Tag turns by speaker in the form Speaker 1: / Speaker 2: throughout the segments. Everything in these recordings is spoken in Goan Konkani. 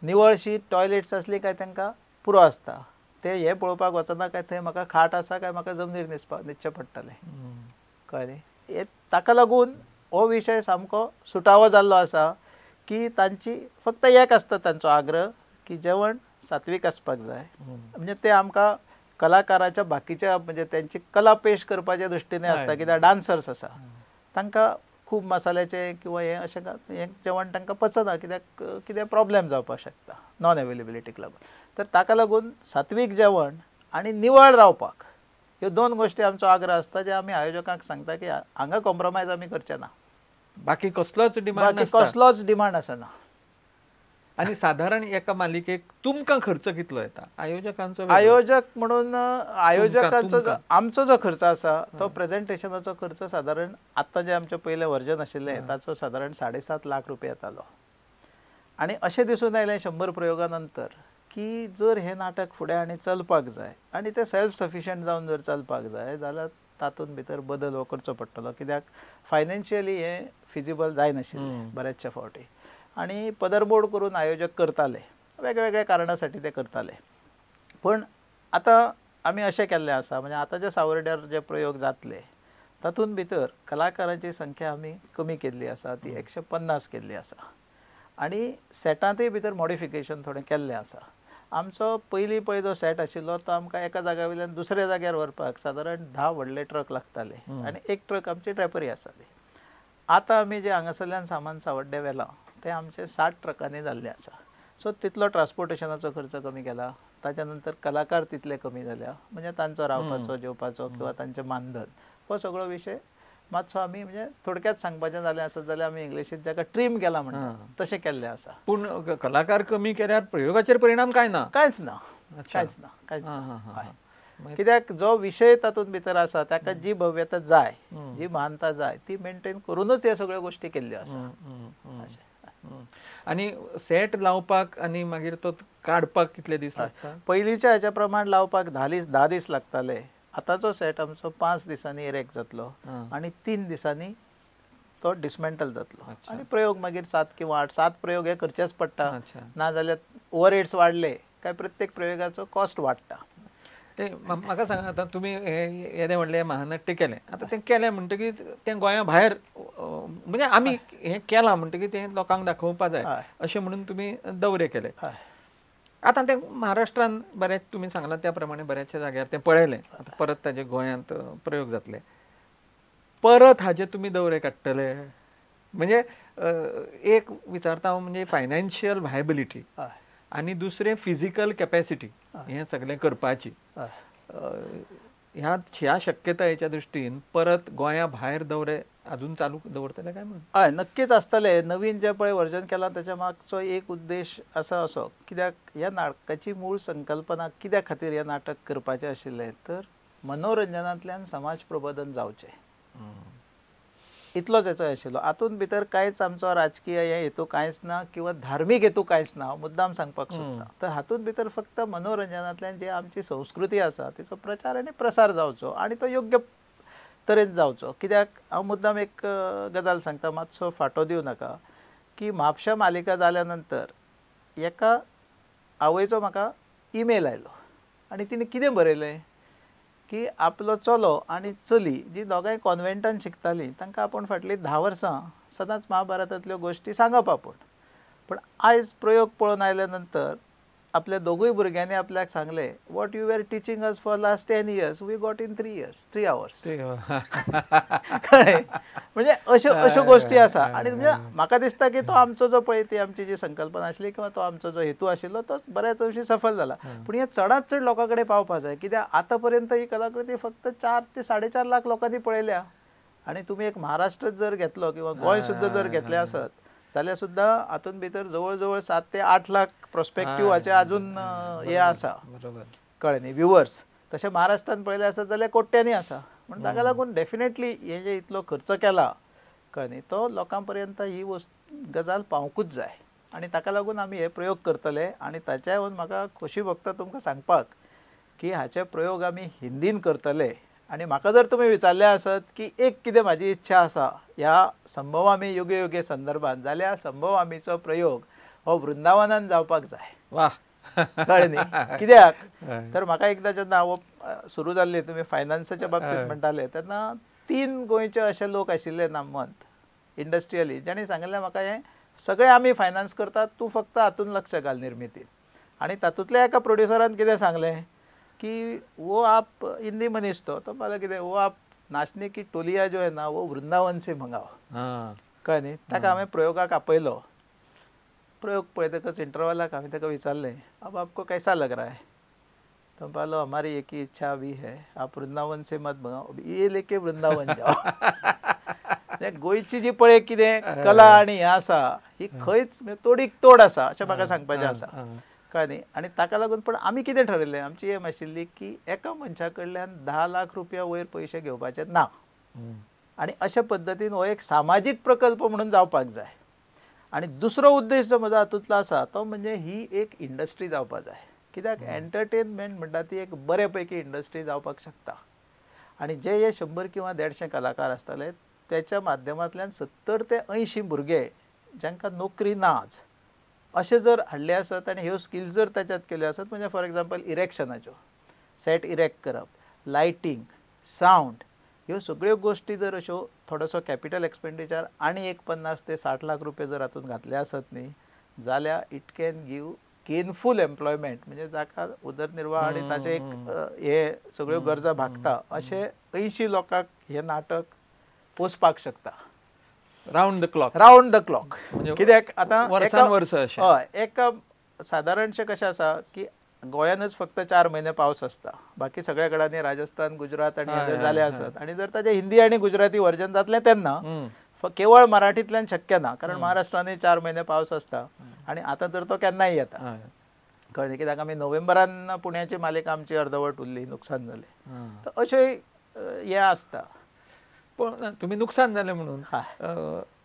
Speaker 1: निवळशी टॉयलेट्स आसली काय तांकां पुरो आसता. ते हे पळोवपाक वचना काय थंय म्हाका खाट आसा काय म्हाका जमनीर न्हिदचें पडटलें. कळ्ळें न्ही? ताका लागून हो विशय सामको सुटावो जाल्लो आसा की तांची फक्त एक आसता तांचो आग्रह की जेवण सात्वीक आसपाक जाय. म्हणजे ते आमकां कलाकाराच्या बाकीच्या म्हणजे त्यांची कला पेश करपाच्या दृश्टीने आसता कित्याक डान्सर्स आसा तांकां खूब मसाल्याचे किंवा हें अशें हें जेवण तांकां पचना कित्याक कितें प्रॉब्लेम जावपाक शकता नॉन अवेलेबिलिटीक लागून. तर ताका लागून सात्वीक जेवण आनी निवळ रावपाक ह्यो दोन गोश्टी आमचो आग्रह आसता जे आमी आयोजकांक सांगता की हांगा कॉम्प्रोमायज आमी करचे ना.
Speaker 2: बाकी कसलोच डिमांड
Speaker 1: बाकी कसलोच डिमांड आसना.
Speaker 2: आनी साधारण एका मालिकेक तुमकां खर्च कितलो येता आयोजकांचो?
Speaker 1: आयोजक म्हणून आयोजकांचो आमचो जो खर्च आसा तो प्रेझेंटेशनाचो खर्च सादारण आतां जे आमचें पयलें वर्जन आशिल्लें ताचो सादारण 7.5 लाख रुपया येतालो. आनी अशें दिसून आयलें 100 प्रयोगा नंतर की जर हें नाटक फुडें आनी चलपाक जाय आनी तें सेल्फ सफिशियंट जावन जर चलपाक जाय जाल्यार तातूंत भितर बदल हो करचो पडटलो कित्याक फायनान्शियली हें फिजिबल जायनाशिल्लें बऱ्याचशा फावटी. आनी पदरमोड करून आयोजक करताले वेगवेगळ्या कारणासाठी ते करताले. पण आतां आमी अशें केल्लें आसा म्हणजे आतां जे सावर्ड्यार जे प्रयोग जातले तातूंत भितर कलाकारांची संख्या आमी कमी केल्ली आसा ती 150 केल्ली आसा आनी सेटांतूय भितर मॉडिफिकेशन थोडें केल्लें आसा. आमचो पयलीं पळय जो सेट आशिल्लो तो आमकां एका जाग्या वयल्यान दुसऱ्या जाग्यार व्हरपाक सादारण 10 व्हडले ट्रक लागताले आनी एक ट्रक आमची ड्रेपरी आसताली. आतां आमी जे हांगासरल्यान सामान सावड्डे व्हेलां तें आमचें 60 ट्रकांनी जाल्लें आसा. सो तितलो ट्रान्सपोर्टेशनाचो खर्च कमी केला. ताच्या नंतर कलाकार तितले कमी जाल्या म्हणजे तांचो रावपाचो जेवपाचो किंवा तांचें मानधन हो सगळो विशय मातसो आमी म्हणजे थोडक्यात सांगपाचें जालें आसत जाल्यार आमी इंग्लिशींत जाका ट्रीम केला म्हणटा तशें केल्लें आसा.
Speaker 2: पूण कलाकार कमी केल्यार प्रयोगाचेर परिणाम कांय ना? कांयच
Speaker 1: ना, कांयच ना, कांयच ना. कित्याक जो विशय तातूंत भितर आसा ताका जी भव्यता जाय जी महानता जाय ती मेंटेन करूनच ह्यो सगळ्यो गोश्टी केल्ल्यो आसा.
Speaker 2: आनी सेट लावपाक आनी मागीर तो काडपाक कितले दीस लागता?
Speaker 1: पयलींच्या हेच्या प्रमाण लावपाक 10 दीस लागताले. आतांचो सेट आमचो 5 दिसांनी एरेक जातलो आनी 3 दिसांनी तो डिसमेंटल जातलो आनी प्रयोग मागीर 7 किंवा 8 7 प्रयोग हे करचेच पडटा ना जाल्यार ओवरहेड्स वाडले काय प्रत्येक प्रयोगाचो कॉस्ट वाडटा.
Speaker 2: ते म्हाका सांगा आतां तुमी येदें व्हडलें महानाट्य केलें आतां तें केलें म्हणटकीर तें गोंया भायर म्हणजे आमी हें केलां म्हणटकीर तें लोकांक दाखोवपा जाय अशें म्हणून तुमी दौरे केले. आतां तें महाराष्ट्रान बऱ्याच तुमी सांगलां त्या प्रमाणे बऱ्याचशा जाग्यार तें पळयलें आतां परत ताजे गोंयांत प्रयोग जातले परत हाजे तुमी दौरे काडटले म्हणजे एक विचारता हांव म्हणजे फायनान्शियल व्हायबिलिटी आनी दुसरें फिजिकल कॅपॅसिटी हें सगळें करपाची ह्या शक्यतायेच्या दृश्टीन परत गोंया भायर दौरे अजून चालू दवरतले काय म्हणून?
Speaker 1: हय नक्कीच आसतले. नवीन जे पळय वर्जन केलां ताच्या मागचो एक उद्देश आसा असो कित्याक ह्या नाटकाची मूळ संकल्पना कित्या खातीर हें नाटक करपाचें आशिल्लें तर मनोरंजनांतल्यान समाज प्रबोधन जावचें इतलोच हेचो आशिल्लो. हातूंत भितर कांयच आमचो राजकीय हे हेतू कांयच ना किंवा धार्मीक हेतू कांयच ना मुद्दाम सांगपाक सोदता. तर हातूंत भितर फक्त मनोरंजनांतल्यान जी आमची संस्कृती आसा तिचो प्रचार आनी प्रसार जावचो आनी तो योग्य तरेन जावचो. कित्याक हांव मुद्दाम एक गजाल सांगता मातसो फाटो दिवं नाका की म्हापशा मालिका जाल्या नंतर एका आवयचो म्हाका ईमेल आयलो आनी तिणें कितें बरयलें की आपलो चलो आनी चली जी दोगांय कॉन्वेंटान शिकतालीं तांकां आपूण फाटलीं 10 वर्सां सदांच महाभारतांतल्यो गोश्टी सांगप आपूण पण आयज प्रयोग पळोवन आयल्या नंतर आपल्या दोगूय भुरग्यांनी आपल्याक सांगलें what you were teaching us for last 10 years we got in 3 hours. कळ्ळें? म्हणजे अश्यो अश्यो गोश्टी आसा. आनी म्हणजे म्हाका दिसता की तो आमचो जो पळय ती आमची जी संकल्पना आसली किंवा तो आमचो जो हेतू आशिल्लो तो बऱ्याच अंशी सफल जाला. पूण हें चडांत चड लोकां कडेन पावपा जाय कित्याक आतां पर्यंत ही कलाकृती फक्त 4 ते 4.5 लाख लोकांनी पळयल्या आनी तुमी एक महाराष्ट्र जर घेतलो किंवा गोंय सुद्दां जर घेतलें आसत जाल्यार सुद्दां हातूंत भितर जवळ जवळ 7 ते 8 लाख प्रोस्पेक्टिव्हाचे अजून हे आसा कळ्ळें न्ही व्युवर्स. तशें महाराष्ट्रान पळयलें आसत जाल्यार कोट्यांनी आसा. म्हण ताका लागून डेफिनेटली हे जे इतलो खर्च केला कळ्ळें न्ही तो लोकां पर्यंत ही गजाल पावंकूच जाय आनी ताका लागून आमी हे प्रयोग करतले. आनी ताच्या म्हाका खोशी भोगता तुमकां सांगपाक की हाचे प्रयोग आमी हिंदीन करतले. आनी म्हाका जर तुमी विचारलें आसत की एक कितें म्हाजी इच्छा आसा ह्या संभवामी युगे युगे संदर्भात जाल्यार संभवामीचो प्रयोग हो वृंदावनान जावपाक जाय.
Speaker 2: वा,
Speaker 1: कळ्ळें न्ही कित्याक तर म्हाका एकदां जेन्ना हांव सुरू जाल्ली तुमी फायनान्साच्या बाबतींत म्हणटाले तेन्ना 3 गोंयचे अशे लोक आशिल्ले नामवंत इंडस्ट्रियली जांणी सांगिल्लें म्हाका हें सगळें आमी फायनान्स करतात, तूं फक्त हातून लक्ष घाल निर्मितीन. आनी तातूंतल्या एका प्रोड्युसरान कितें सांगलें की वो आप हिंदी मनीस तो म्हणलो कितें वो आप नाचने की टोलिया जो है ना वो वृंदावन से मंगाओ. कळ्ळें न्ही. ताका हांवें प्रयोगाक आपयलो. प्रयोग पळयतकच इंटरवलाक हांवें ताका विचारलें अब आपको कैसा लग रहा है. तो म्हणलो हमारी एक ही इच्छा भी है, आप वृंदावन से मत मंगाओ, ये लेके वृंदावन जाओ. गोंयची जी पळय कितें कला आनी हें आसा ही खंयच तोडीक तोड आसा अशें म्हाका सांगपाचें आसा. कळ्ळें न्ही. आनी ताका लागून पण आमी कितें ठरयलें, आमची एम आशिल्ली की एका मनशा कडल्यान 10 लाख रुपया वयर पयशे घेवपाचे ना आनी अशा पद्दतीन हो एक सामाजीक प्रकल्प म्हणून जावपाक जाय. आनी दुसरो उद्देश जो म्हजो हातूंतलो आसा तो म्हणजे ही एक इंडस्ट्री जावपाक जाय. कित्याक एंटरटेनमेंट म्हणटा ती एक बरे पैकी इंडस्ट्री जावपाक शकता. आनी जे हे 100 किंवा 150 कलाकार आसतले त्याच्या माध्यमांतल्यान 70 ते 80 भुरगे जांकां नोकरी ना आज अशें जर हाडले आसत आनी ह्यो स्किल्स जर ताच्यात केल्यो आसत म्हणजे फॉर एग्जाम्पल इरेक्शनाच्यो, सेट इरेक्ट करप, लायटींग, सावंड, ह्यो सगळ्यो गोश्टी जर अश्यो थोडोसो कॅपिटल एक्सपेंडिचर आनी एक 50 ते 60 लाख रुपये जर हातूंत घातले आसत न्ही जाल्यार it can give gainful employment, म्हणजे जाका उदरनिर्वाह आनी ताचे एक हे सगळ्यो गरजा भागता अशें 80 लोकांक हें नाटक पोसपाक शकता.
Speaker 2: Round the clock,
Speaker 1: round the clock. कित्याक आतां
Speaker 2: हय
Speaker 1: एका सादारणशें कशें आसा की गोंयानच फक्त 4 म्हयने पावस आसता, बाकी सगळ्या कडेन राजस्थान, गुजरात आनी हे जर जाले आसत आनी जर ताजें हिंदी आनी गुजराती वर्जन जातलें तेन्ना केवळ मराठींतल्यान शक्य ना, कारण महाराष्ट्रानूय 4 म्हयने पावस आसता आनी आतां तर तो केन्नाय येता. कळ्ळें. कित्याक आमी नोव्हेंबरान पुण्याची मालिका आमची अर्दवट उरली, नुकसान जालें. तर अशें हें आसता.
Speaker 2: पण तुमी नुकसान जालें म्हणून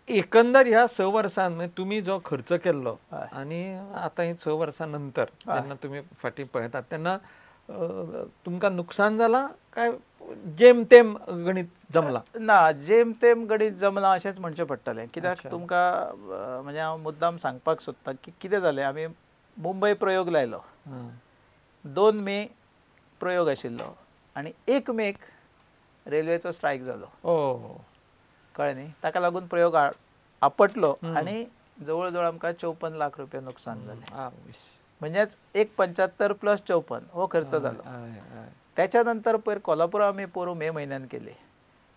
Speaker 2: एकंदर ह्या 6 वर्सां तुमी जो खर्च केल्लो आनी आतां ही 6 वर्सां नंतर जेन्ना तुमी फाटीं पळयतात तेन्ना तुमकां नुकसान जालां काय जेम तेम गणीत जमलां?
Speaker 1: ना, जेम तेम गणीत जमलां अशेंच म्हणचें पडटलें. कित्याक तुमकां म्हणजे हांव मुद्दाम सांगपाक सोदतां की कितें जालें, आमी मुंबय प्रयोग लायलो, 2 मे प्रयोग आशिल्लो आनी 1 मेक रेल्वेचो स्ट्रायक जालो. कळ्ळें न्ही. ताका लागून प्रयोग आपटलो आनी जवळ जवळ आमकां 54 लाख रुपया नुकसान जालें. म्हणजेच 1.75 प्लस 54 हो खर्च जालो. त्याच्या नंतर पयर कोल्हापूर आमी पोरूं मे म्हयन्यान केली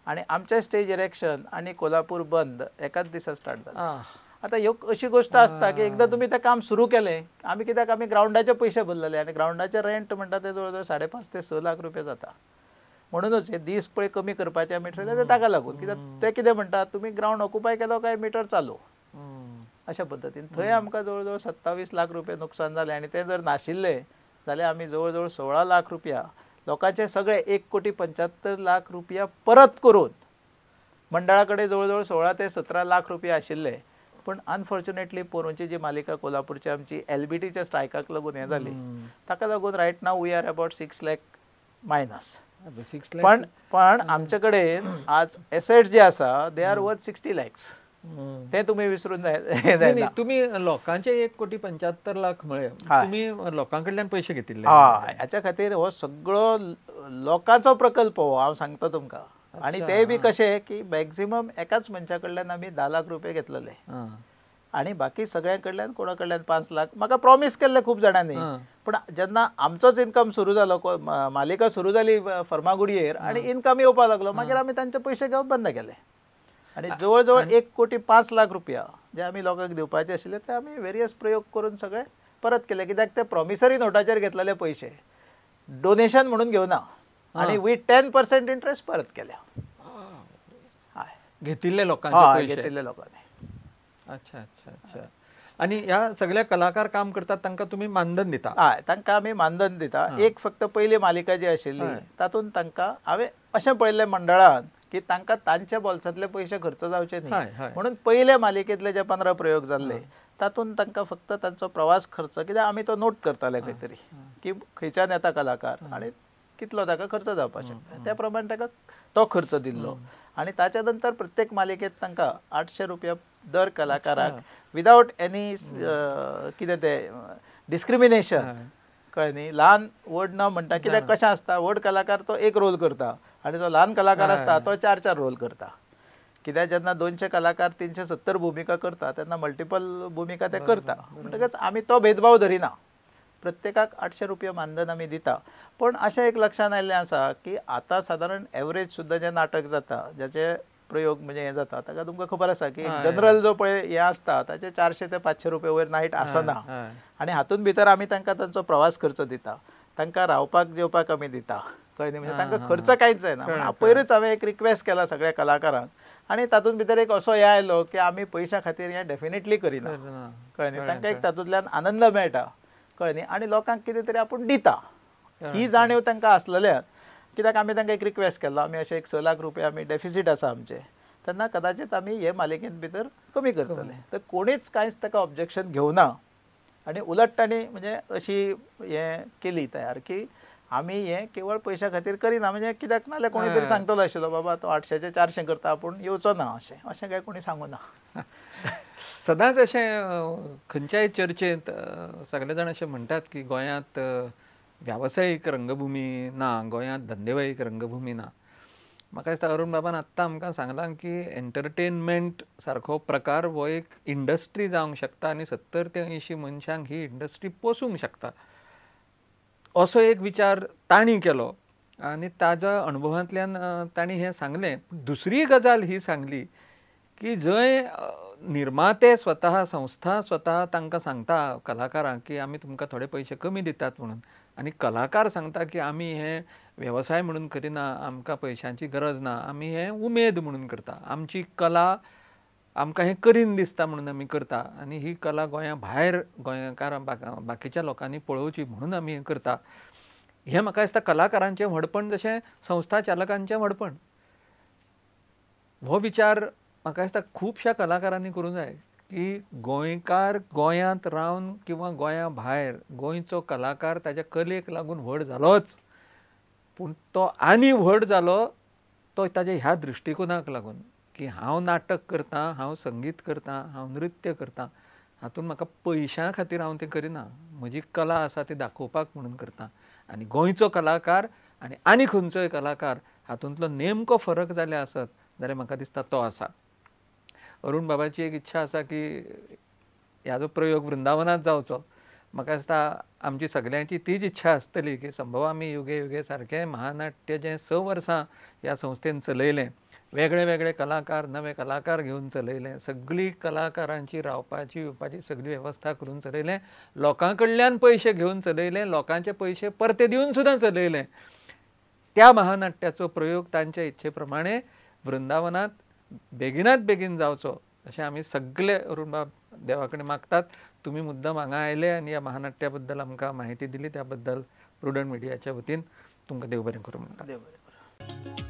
Speaker 1: आनी आमचें स्टेज इरेक्शन आनी कोल्हापूर बंद एकाच दिसा स्टार्ट जालें. आतां ह्यो अशी गोश्ट आसता की एकदां तुमी तें काम सुरू केलें, आमी कित्याक आमी ग्रावंडाचे पयशे भरलेले आनी ग्रावंडाचें रेंट म्हणटा तें जवळ जवळ 5.5 ते 6 लाख रुपया जाता. म्हणूनच हे दीस पळय कमी करपाचे आमी ठरयलें ते ताका लागून, कित्याक ते कितें म्हणटा तुमी ग्रावंड ऑक्युपाय केलो काय मिटर चालू अशा पद्दतीन. थंय आमकां जवळ जवळ 27 लाख रुपये नुकसान जालें आनी तें जर नाशिल्लें जाल्यार आमी जवळ जवळ 16 लाख रुपया लोकांचे सगळे 1,75,00,000 रुपया परत करून मंडळा कडेन जवळ जवळ 16 ते 17 लाख रुपया आशिल्ले. पूण अनफॉर्च्युनेटली पोरूंची जी मालिका कोल्हापूरची आमची एलबीटीच्या स्ट्रायकाक लागून हें जाली, ताका लागून right now we are about 6 lakh minus. पण पण आमचे कडेन आज एसेट्स जे आसा they are worth 60 lakhs, ते तुमी विसरून जायना.
Speaker 2: तुमी लोकांचे 1,75,00,000 म्हळे, तुमी लोकां कडल्यान पयशे घेतिल्ले.
Speaker 1: हय, हाच्या खातीर हो सगळो लोकांचो प्रकल्प हो हांव सांगता तुमकां. आनी ते बी कशें की मॅक्झिमम एकाच मनशा कडल्यान आमी 10 लाख रुपये घेतलेले आनी बाकी सगळ्यां कडल्यान कोणा कडल्यान 5 लाख म्हाका प्रॉमीस केल्ले खूब जाणांनी. पूण जेन्ना आमचोच इनकम सुरू जालो, मालिका सुरू जाली फर्मागुडयेर आनी इनकम येवपाक लागलो, मागीर आमी तांचे पयशे घेवप बंद केले आनी जवळ जवळ 1,05,00,000 रुपया जे आमी लोकांक दिवपाचे आशिल्ले ते आमी वेरियस प्रयोग करून सगळे परत केले. कित्याक ते प्रॉमिसरी नोटाचेर घेतलेले पयशे डोनेशन म्हणून घेवना आनी विथ 10% इंट्रस्ट परत केल्या.
Speaker 2: घेतिल्ले लोकांनी,
Speaker 1: घेतिल्ले लोकांनी.
Speaker 2: अच्छा अच्छा अच्छा. आनी ह्या सगळ्या कलाकार काम करतात तांकां तुमी मानधन दिता?
Speaker 1: हय, तांकां आमी मानधन दिता. एक फक्त पयली मालिका जी आशिल्ली तातूंत तांकां हांवें अशें पळयल्लें मंडळान की तांकां तांच्या बोल्सांतले पयशे खर्च जावचे न्ही म्हणून पयले मालिकेंतले जे 15 प्रयोग जाल्ले तातूंत तांकां फक्त तांचो प्रवास खर्च, कित्याक आमी तो नोट करताले खंय तरी की खंयच्यान येता कलाकार आनी कितलो ताका खर्च जावपाक शकता, त्या प्रमाणे ताका तो खर्च दिल्लो. आनी ताच्या नंतर प्रत्येक मालिकेंत तांकां 800 रुपया दर कलाकाराक विदावट एनी कितें तें डिस्क्रिमिनेशन. कळ्ळें न्ही, ल्हान व्हड ना म्हणटा. कित्याक कशें आसता, व्हड कलाकार तो एक रोल करता आनी जो ल्हान कलाकार आसता तो 4 4 रोल करता. कित्याक जेन्ना 200 कलाकार 370 भुमिका करता तेन्ना मल्टिपल भुमिका ते करता. म्हणटकच आमी तो भेदभाव धरिना, प्रत्येकाक 800 रुपया मानधन आमी दिता. पण अशें एक लक्षांत आयिल्लें आसा की आतां सादारण एवरेज सुद्दां जें नाटक जाता ज्याचे प्रयोग म्हणजे हें जाता ताका तुमकां खबर आसा की जनरल जो पळय हें आसता ताचे 400 ते 500 रुपया वयर नायट आसना. आनी हातूंत भितर आमी तांकां तांचो प्रवास खर्च दिता, तांकां रावपाक जेवपाक आमी दिता. कळ्ळें न्ही, म्हणजे तांकां खर्च कांयच जायना. पयरूच हांवें एक रिक्वेस्ट केला सगळ्या कलाकारांक आनी तातूंत भितर एक असो हें आयलो की आमी पयशां खातीर हें डेफिनेटली करिना. कळ्ळें न्ही, तांकां एक तातूंतल्यान आनंद मेळटा. कळ्ळें न्ही, आनी लोकांक कितें तरी आपूण दिता ही जाणीव तांकां आसलेल्यान. कित्याक आमी तांकां एक रिक्वेस्ट केल्लो, आमी अशें एक 6 लाख रुपया आमी डेफिसीट आसा आमचें, तेन्ना कदाचित आमी हे मालिकेंत भितर कमी करतले. तर कोणीच कांयच ताका ऑब्जेक्शन घेवना आनी उलट तांणी म्हणजे अशी हें केली तयार की आमी हें केवळ पयशां खातीर करिना. म्हणजे कित्याक नाल्यार कोणी तरी सांगतलो आशिल्लो बाबा तो 800 400 करता आपूण येवचो ना, अशें अशें कांय कोणी सांगू ना.
Speaker 2: सदांच अशें खंयच्याय चर्चेंत सगळे जाण अशें म्हणटात की गोंयांत व्यावसायीक रंगभूमी ना, गोंयांत धंदेवाईक रंगभूमी ना. म्हाका दिसता अरुण बाबान आत्तां आमकां सांगलां की एंटरटेनमेंट सारको प्रकार हो एक इंडस्ट्री जावंक शकता आनी 70 ते 80 मनशांक ही इंडस्ट्री पोसूंक शकता असो एक विचार तांणी केलो आनी ताज्या अणभवांतल्यान तांणी हें सांगलें. दुसरी गजाल ही सांगली की जंय निर्माते स्वतः, संस्था स्वतः तांकां सांगता कलाकारांक की आमी तुमकां थोडे पयशे कमी दितात म्हणून, आनी कलाकार सांगता की आमी हे वेवसाय म्हणून करिना, आमकां पयशांची गरज ना, आमी हें उमेद म्हणून करता, आमची कला आमकां हें करीन दिसता म्हणून आमी करता आनी ही कला गोंया भायर गोंयकारां बाकीच्या लोकांनी पळोवची म्हणून आमी हें करता. हें म्हाका दिसता कलाकारांचें व्हडपण जशें संस्था चालकांचें व्हडपण. हो विचार म्हाका दिसता खुबश्या कलाकारांनी करूंक जाय की गोंयकार गोंयांत रावन किंवा गोंया भायर गोंयचो कलाकार ताच्या कलेक लागून व्हड जालोच, पूण तो आनी व्हड जालो तो ताच्या ह्या दृश्टिकोनाक लागून की हांव नाटक करतां, हांव संगीत करतां, हांव नृत्य करतां, हातूंत म्हाका पयशां खातीर हांव तें करिना, म्हजी कला आसा ती दाखोवपाक म्हणून करता. आनी गोंयचो कलाकार आनी आनी खंयचोय कलाकार हातूंतलो नेमको फरक जाल्यार आसत जाल्यार म्हाका दिसता तो आसा. अरुण बाबाची एक इच्छा आसा की ह्या जो प्रयोग वृंदावनात जावचो. म्हाका दिसता आमची सगल्यांची तीच इच्छा आसतली की संभवामी युगे युगे सारकें महानाट्य जें 6 वर्सां ह्या संस्थेन चलयलें, वेगळे वेगळे कलाकार, नवे कलाकार घेवन चलयलें, सगळी कलाकारांची रावपाची येवपाची सगळी वेवस्था करून चलयलें, लोकां कडल्यान पयशे घेवन चलयलें, लोकांचे पयशे परते दिवन सुद्दां चलयलें. त्या महानाट्याचो प्रयोग तांच्या इच्छे प्रमाणे वृंदावनात बेगिनात बेगीन जावचो अशें आमी सगळे अरुण बाब देवा कडेन मागतात. तुमी मुद्दम हांगा आयले आनी ह्या महानाट्या बद्दल आमकां म्हायती दिली त्या बद्दल प्रुडंट मिडियाच्या वतीन तुमकां देव बरें करूं म्हणटा.
Speaker 1: देव बरें करूं.